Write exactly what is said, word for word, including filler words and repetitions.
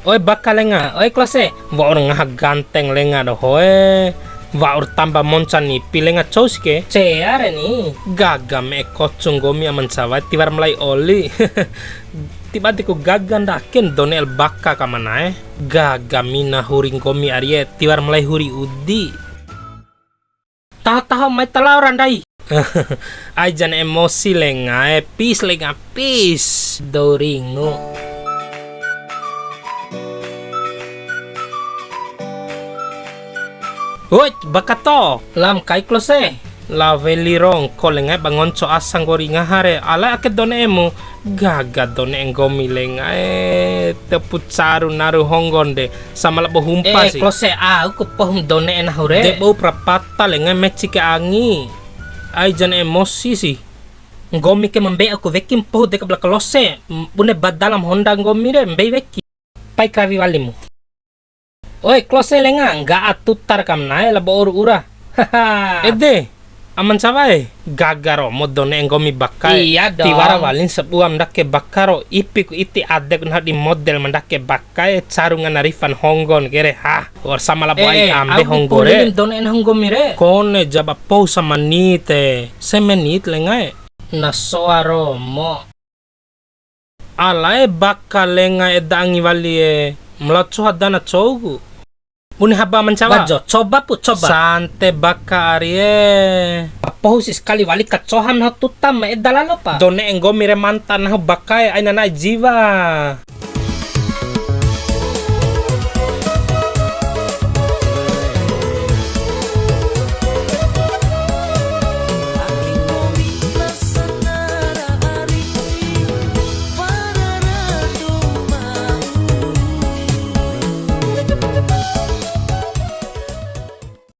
Oe baka lenga, oe Klose, wa'ur ngaha ganteng lenga dohoe, wa'ur tamba monca nipi lenga cou si ke. Cea re ni. Gaga me'e kocu nggomi aman cawae tiwar malai oli. Tiba tiku gaga ndaken done el baka ka manae. Gaga mina huri nggomi arie tiwar malai huri udi. Taho-taho mai ta lao ra ndai. Ai jan emosi lenga e, pis lenga, pis. Dou ringu. Woi, bakato. Lam kai Klose. La weli rongko lenga e ba ngonco asa nggori ngaha re. Ala ake done emu. Gaga done nggomi lenga e. Tepu caru naru honggon de. Sama labo humpa si. Eh, Klose, au ku pohum done nahu re. De bou prapata lenga meci ke angi. Ai jan emosi si. Nggomi ke ma mbei aku weki mpohu deka bela Klose. M-, bune badalam honda nggomi re, mbei weki. Pai karawi walimu. Oi, Klose lenga, ngga'a tutar kam nae labo oru ura. Haha. Ede. Aman cawae, gaga romo done nggomi bakae. Iya dong. Tiwara walin sabua ma ndake bakaro, ipiku iti adeku nahu di model ma ndake bakae, caru ngana rifan honggon kere, ha. Wa'ur sama labo ai ambe honggo re. Done honggomi re. Kone jaba pou samanit e, semenit lengae. Na soa romo. Alae baka lenga eda angi wali e, ma lao coha dana cou ku. Bune haba ma ncawa. Wajo, coba pu, coba. Sante baka ari e. Papohu si sakali wali kacoha nahu tuta ma eda lalo pa. Done nggomi re manta nahu baka e, aina na'e jiwa.